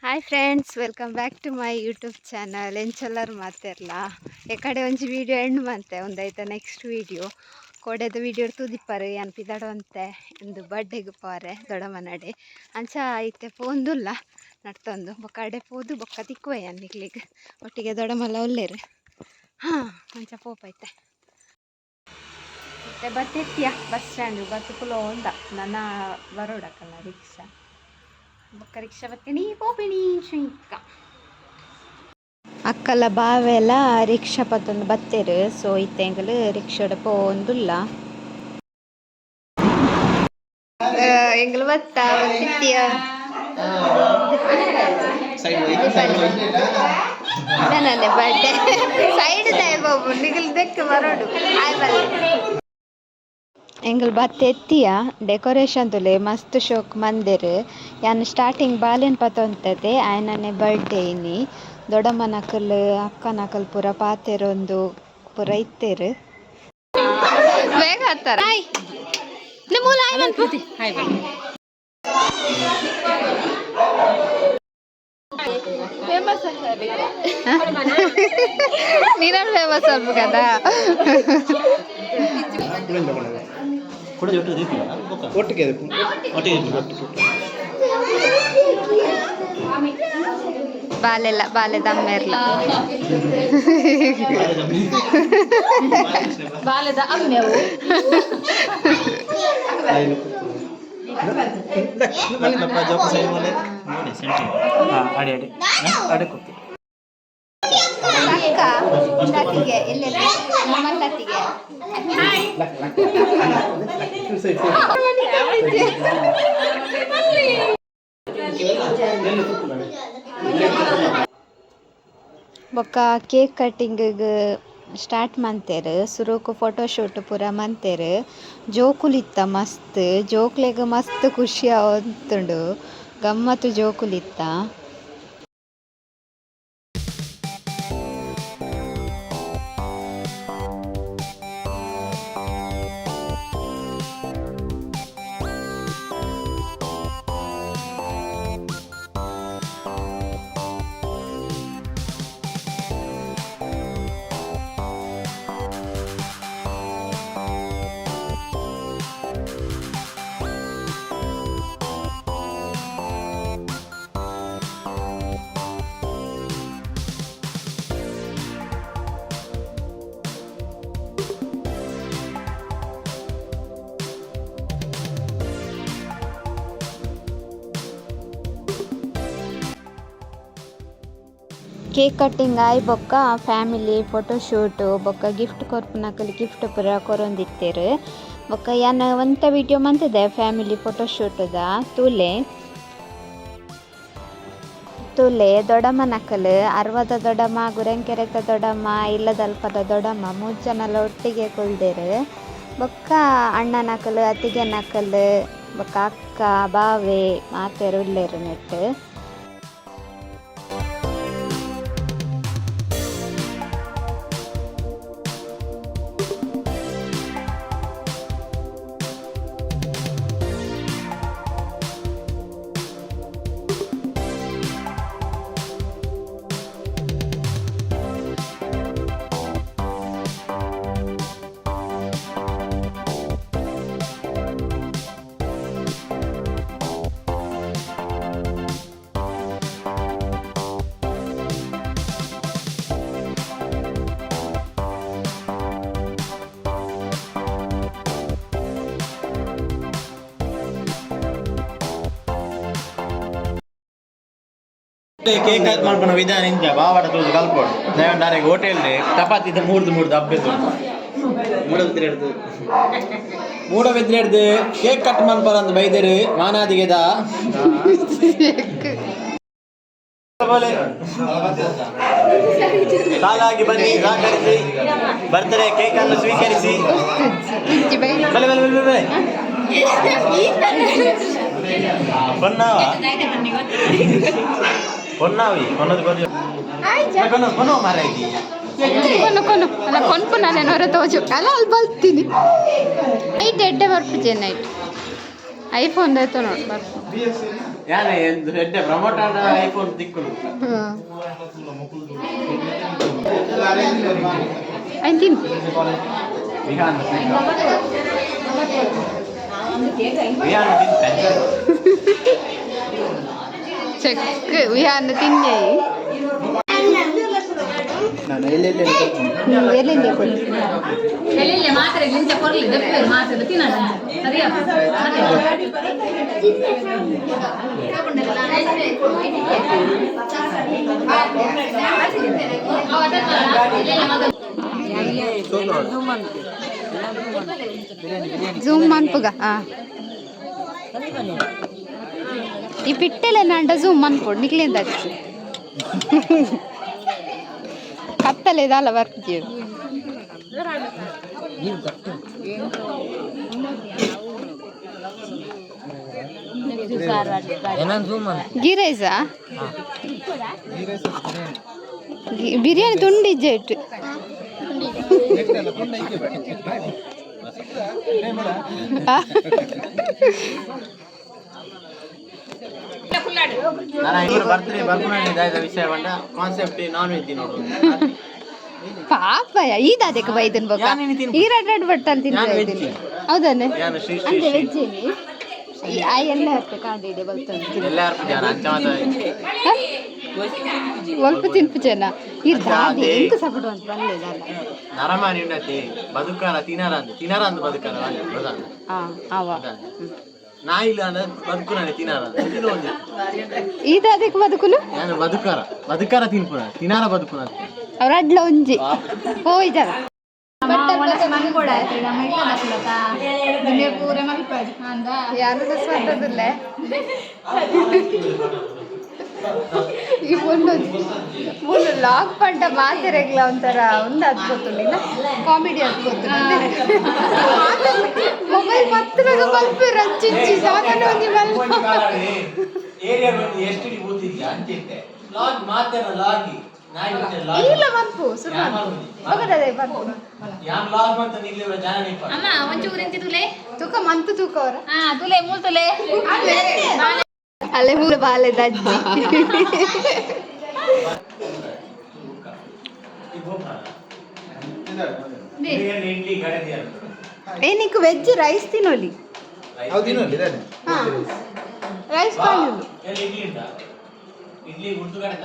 Hi friends, welcome back to my YouTube channel. ಎಂಚೊಲ್ಲರ್ ಮಾತೆರ್ಲ? ಎಕಡೆ ಒಂಜಿ ವೀಡಿಯೋ ಎಂಡ್ ಮಂತೆ. ಒಂದೈತ ನೆಕ್ಸ್ಟ್ ವೀಡಿಯೋ. ಕೋಡೆದ ವೀಡಿಯೋ ತೂದಿಪ್ಪರು. ಯಾನ್ ಪಿದಡೊಂತೆ ಇಂದು ಬರ್ಡೇಗ್ ಪೋರೆ ದೊಡ್ಡಮ್ಮನಡೆ. ಅಂಚ ಇತ್ತೆ ಪೋಂದುಲ್ಲ ನಡ್ತೊಂದು. ಬೊಕ್ಕ ಅಡೆ ಪೋದು ಬೊಕ್ಕ ತಿಕ್ಕುವೆ ಯಾನ್ ನಿಕ್ಲೆಗ್. ಒಟ್ಟಿಗೆ ದೊಡ್ಡಮಲ್ಲ ಉಲ್ಲೆರ್. ಹಾಂ, ಅಂಚ ಪೋಪೈತೆ. ಇತ್ತೆ ಬತ್ತೆತ್ತಿಯ ಬಸ್ ಸ್ಟ್ಯಾಂಡ್. ಬತ್ತು ಕುಲೋಂದ. ನನ್ನ ಬರೋಡಕ್ಕಲ್ಲ ರಿಕ್ಷಾ. ಬೊಕ್ಕ ರಿಕ್ಷಾ ಬತ್ತೀನಿ, ಪೋಪಿಣಿ ಶುಂಕ. ಅಕ್ಕಲ ಬಾವೆಲ ರಿಕ್ಷಾ ಪತ್ತೊಂದು ಬತ್ತೆರ್. ಸೊ ಇತ್ತೆ ಎಂಕುಲು ರಿಕ್ಷಾಡ್ ಪೋವೊಂದುಲ್ಲ. ಎಂಕುಲು ಬತ್ತ ಬತ್ತಿಯ. ನನ್ನೆ ಬರ್ಡೇ ಸೈಡ್ ಬಾಬು ನಿಗಲ್ ದೆಕ್ ಬರೋಡು. ಆಯ್ ಬಲ್ಲೆ. ಎಂಕುಲು ಬತ್ತ ಎತ್ತಿಯ. ಡೆಕೋರೇಷನ್ ತುಲೆ, ಮಸ್ತ್ ಶೋಕ್ ಮಂದೆರ್. ಯಾನ್ ಸ್ಟಾರ್ಟಿಂಗ್ ಬಾಲೆನ್ ಪತೊಂತತೆ. ಆಯನನೆ ಬರ್ಡೇ ಇನಿ. ದೊಡ್ಡಮ್ಮನಕುಲು, ಅಕ್ಕನಕುಲು ಪೂರ ಪಾತೆರೊಂದು ಪೂರ ಇತ್ತೆರ್. ಬೇಗ ಹತ್ತಾರ. ಹಾಯ್ ಮೂಲ ಹಾಯ್ ಮನ್ಪು. ಹಾಯ್. ಫೇಮಸ್. ನೀನಲ್ಲಿ ಫೇಮಸ್ ಅಲ್ಪ కదా. ಕೂಡ ಒಟ್ಟು ದೀಪಿಲ್ಲ. ಒಟ್ಟಿಗೆ. ಒಟ್ಟಿಗೆ. ಬಾಲೆಲ್ಲ ಬಾಲೆದ ಅಮ್ಮೆರ್ಲ. ಬಾಲೆದ ಅಮ್ಮೆವು. ಅಡಿ ಅಡಿ ಅಡಿ ಕೊಡ್ತೀವಿ. ಅಕ್ಕ ಅತ್ತಿಗೆ ಎಲ್ಲೆಲ್ಲಿ? ನಮ್ಮಲ್ಲ ಅತ್ತಿಗೆ. ಸೈಡ್. ಬೊಕ್ಕ ಕೇಕ್ ಕಟ್ಟಿಂಗ್ ಸ್ಟಾರ್ಟ್ ಮಂತೆರ್. ಸುರುಕು ಫೋಟೋ ಶೂಟ್ ಪೂರ ಮಂತೆರ್. ಜೋಕುಲಿತ್ತ ಮಸ್ತ್. ಜೋಕ್ಲೆಗ್ ಮಸ್ತ್ ಖುಷಿ ಆವೊಂತುಂಡು. ಗಮ್ಮತ್ತು ಜೋಕುಲಿತ್ತ. ಕೇಕ್ ಕಟ್ಟಿಂಗ್ ಆಯಿ ಬೊಕ್ಕ ಫ್ಯಾಮಿಲಿ ಫೋಟೋ ಶೂಟ್, ಬೊಕ್ಕ ಗಿಫ್ಟ್ ಕೊರ್ಪುನಕುಲು ಗಿಫ್ಟ್ ಪೂರ ಕೊರೊಂದಿತ್ತೆರ್. ಬೊಕ್ಕ ಯಾನ್ ಒಂತೆ ವಿಡಿಯೋ ಮಂತಿದೆ ಫ್ಯಾಮಿಲಿ ಫೋಟೋ ಶೂಟ್ದ, ತೂಲೆ ತೂಲೆ. ದೊಡ್ಡಮ್ಮನಕುಲು, ಅರ್ವದ ದೊಡ್ಡಮ್ಮ, ಗುರೆಂಕೆರೆತ ದೊಡ್ಡಮ್ಮ, ಇಲ್ಲದಲ್ಪದ ದೊಡ್ಡಮ್ಮ, ಮೂಜಿ ಜನಲ ಒಟ್ಟಿಗೆ ಕುಲ್ದೆರ್. ಬೊಕ್ಕ ಅಣ್ಣನಕುಲು, ಅತ್ತಿಗೆನಕುಲು, ಬೊಕ್ಕ ಅಕ್ಕ, ಬಾವೆ ಮಾತೆರ್ ಉಲ್ಲೆರ್ ನೆಟ್ಟ್. ಕೇಕ್ ಕಟ್ ಮಾಡ್ಕೊಂಡು ವಿಧಾನ ಇಂಚ ಬಾವಾಡ ತೂದು ಕಲ್ಪೊಡು. ದಯವಂಡ ಹೋಟೆಲ್ ಚಪಾತಿ ಮೂರ್ದು ಮೂರ್ದು ಅಬ್ಬೆದು ಮೂಡಬಿದ್ರೆ ಹಿಡ್ದು ಮೂಡಬಿದ್ರೆ ಹಿಡ್ದು ಕೇಕ್ ಕಟ್ ಮನ್ಪರಂದು ಬೈದೇರು ಮಾನಾದಿಗೆದ. ಬೋಲೆ. ಸಾಲಾಗಿ ಬನ್ನಿ, ಸಹಕರಿಸಿ, ಬರ್ತಾರೆ. ಕೇಕ್ ಅನ್ನು ಸ್ವೀಕರಿಸಿ. ಬಲೆ ಬಲೆ ಬಲೆ ಬಲೆ. ಪೊನ್ನಾವ ಪೊನ್ನಾವಿ ಪೊನ್ನದು ಕೊನ್ನು ಕೊನ್ನು ಮಾರಾಯ್ತಿ. ಕೊನು ಕೊನು ಅಲ್ಲ, ಕೊನ್ಪು. ನಾನು ಹೊರ ತೋಜು ಅಲ್ಲ, ಅಲ್ಲಿ ಬಲ್ತೀನಿ. ನೈಟ್ ಎಡ್ಡೆ ಬರ್ಪುಜೆ. ನೈಟ್ ಐಫೋನ್ ಆಯ್ತು ನೋಡು ಬರ್ಪು. ಯಾನೆ ಎಡ್ಡೆ ಪ್ರಮೋಟ್ ಆಂಡ ಐಫೋನ್ ತಿಕ್ಕುಂಡು. ಐನ್ ತಿನ್. ವಿಹಾನ್, ವಿಹಾನ್ ತಿಂತೆ. ಚೆಕ್ ವಿಹಾನ್ ತಿನ್ನಿ. ನಾನು ಎಲ್ಲೆಲ್ಲಿ. ಎಲ್ಲೆಲ್ಲಿ ಕೊಡಿ. ಎಲ್ಲಿ ಮಾತ್ರೆ ಇಂಚ ಕೊರ್ಲಿ ದೆಪ್ಪೇರು ಮಾತ್ರೆ ತಿನ್ನಡ ಸರಿಯಾ. ಝೂಮ್ ಮನ್ಪುಗ. ಆ ಈ ಪಿಟ್ಟೆಲೆ ನಾಂಡ ಝೂಮ್ ಮನ್ಪೊಡು ನಿಕ್ಲಿಂದ ಅಚ್ಚು ಕತ್ತಲೆ ದಾಲ ಬರ್ತೀವಿ. ಗೀ ರೈಸಾ? ಬಿರಿಯಾನಿ ತುಂಡು ಇಜ್ಜೆ ಇಟ್ಟು. ನಾನು ಇವರು ಬರ್ತ್ಡೇ ಬರ್ಪುನ ವಿಷಯ ಬಂಡ ಕಾನ್ಸೆಪ್ಟ್ ನಾನ್ ವೆಜ್ ನೋಡು. ಪಾಪಯ ಈದ ಅದಕ್ಕೆ ಬೈದನ್ ಬೊಕ್ಕ. ಯಾನ್ ಇನಿ ತಿನ್ಪು. ಈ ರೆಡ್ ರೆಡ್ ಬಟ್ಟಲ್ ಯಾನ್ ತಿಂತ. veg. ಹೌದಾನೆ? ಯಾನ್ ಶ್ರೀ ಶ್ರೀ ಅಂದ್ರೆ ಶ್ರೀ. ವೆಜ್ ಏನಿ ಆ ಎಲ್ಲ ಹಾಕ್ತೆ ಕಾಂಡಿ ಬಲ್ತಂದು. ಎಲ್ಲಾರು ಜನ ಅಂಚ ಮಾತ. ಒಲ್ಪ ತಿನ್ಪು ಜನ ಇರ್ ದಾದಿ. ಅದೇ. ಎಂತ ಸಪೋರ್ಟ್ ಅಂತ ಬಂದಿಲ್ಲ. ನರಮಾನಿ ಉಂಡತಿ ಬದುಕಾರ ತಿನಾರ ಅಂದ್ ತಿನಾರ ಅಂದ್ ಬದುಕಾರ ಗೊತ್ತಾ? ಹಾ ಅವ. ನಾಯಿಲ್ಲ ಅಂದ್ರೆ ಬದುಕುನಾನೆ ತಿನಾರ ತಿನ್ನು ಒಂಜಿ. ಈದ ಅದಕ್ಕೆ ಬದುಕುನು. ನಾನು ಬದುಕಾರ ಬದುಕಾರ ತಿನ್ಪುನ ತಿನಾರ ಬದುಕುನ. ಅವ್ರ ಅಡ್ಲ ಒಂಜಿ ಹೋಯ್ತಾರ. ಯಾರು ಸ್ವಂತದಿಲ್ಲ ಈ ಒಂದು ಮೂಲು ಲಾಕ್ ಪಂಟ ಮಾತೆರೆಗ್ಲ ಒಂಥರ ಒಂದು ಅದ್ಭುತ ಕಾಮಿಡಿ ಅದ್ಭುತ. ಮೊಬೈಲ್ ಪತ್ರಗ ಬಲ್ಪೆ ರಚ್ಚಿಚ್ಚಿ ಸಾಧನ ಒಂಜಿ ಬಲ್ಪ. ಏರಿಯಾ ಬಂದು ಎಷ್ಟು ಬೂತಿದ್ಯಾ ಅಂತಿದ್ದೆ ಲಾಗ್ ಮಾತೇನ ಲಾಗಿ ನಾಯಿ ಮತ್ತೆ ಲಾಗ್. ಇಲ್ಲ ಮನ್ಪು ಸುರು ಹೋಗದೆ ಮನ್ಪು. ಯಾನ್ ಲಾಗ್ ಅಂತ ನಿಲ್ಲಿವ ಜನ ನಿಪ್ಪ. ಅಮ್ಮ ಒಂಚೂರು ಎಂತಿ ತುಲೆ. ತೂಕ ಮಂತು ತೂಕ ಅವರ. ಹಾ ತುಲೆ ಮೂಲ್ ತುಲೆ. ಅಲ್ಲೇ ಮೂರು ಬಾಲೆದ ಅಜ್ಜಿ. ಇಡ್ಲಿ ಕಡೆ. ಏ ನಿಕ್ ವೆಜ್ ರೈಸ್ ತಿನ್ನೋಲಿ. ಹೌದು ಇನ್ನೊಂದು ಇದಾನೆ. ಹಾ ರೈಸ್ ಕಾಳು. ಎಲ್ಲಿ ಇಡ್ಲಿ ಉಂಟಾ? ಇಡ್ಲಿ ಉಂಟು ಕಡೆ.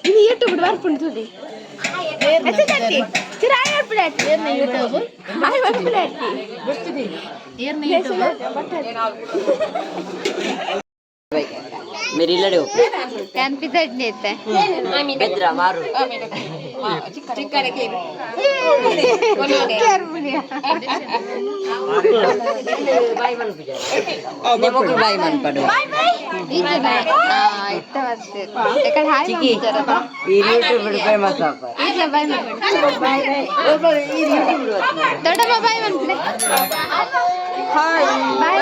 ಇನ್ನು ಯೂಟ್ಯೂಬ್ ಬರ್ಪುಂಡು ತುದಿ. మీరు ఇల్లడే. ಕನ್ಪಿದಡ್ನೆ ಇತ್ತೆ. ಬೆದ್ರ ಮಾರು. ಬಾಯ್ ಮನ್ಪುಜಾರೆ ಮೊಕ್ಕಳು ಬಾಯ್ ಮನ್ಪಡು. ಇತ್ತ ಬರ್ತೆ ಯಾಕಂದ್ರೆ ಹಾಯ್ ಮಾಡ್ತಾರಲ್ಲ. ಈ ಯೂಟ್ಯೂಬ್ ಫೇಮಸ್ ಅಪ್ಪ. ಇಲ್ಲ ಬಾಯ್ ಈ ಯೂಟ್ಯೂಬ್. ದೊಡ್ಡಮ್ಮ ಬಾಯ್ ಮಾಡ್ತಾರೆ. ಬಾಯ್.